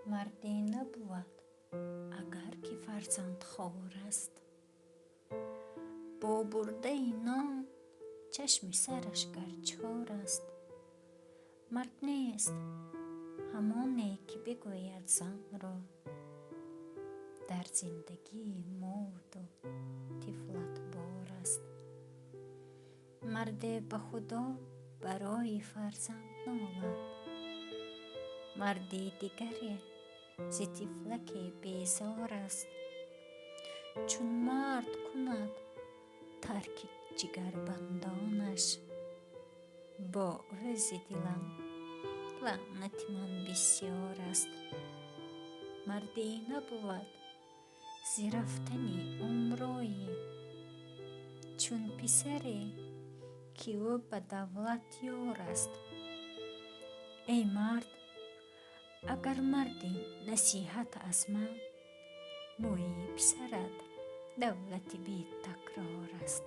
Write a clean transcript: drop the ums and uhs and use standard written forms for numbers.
Марде набувад, агар ки фарзандхор аст. Бо бурдаи нон чашми сараш гар чор аст. Мард нест ҳамоне, ки бигӯяд занро: дар зиндагии мову тифлат бор аст. Марде ба Худо барои фарзанд нолад, марди дигаре зи тифлаке безор аст. Чун мард кунад тарки ҷигарбандонаш, бо ӯ зи дилам лаънати ман бисёр аст. Марде набувад зи рафтани умрое, чун писаре, ки ӯ ба давлат ёр аст. Эй мард, агар марди, насиҳат аз ман: мӯи писарат давлати бетакрор аст.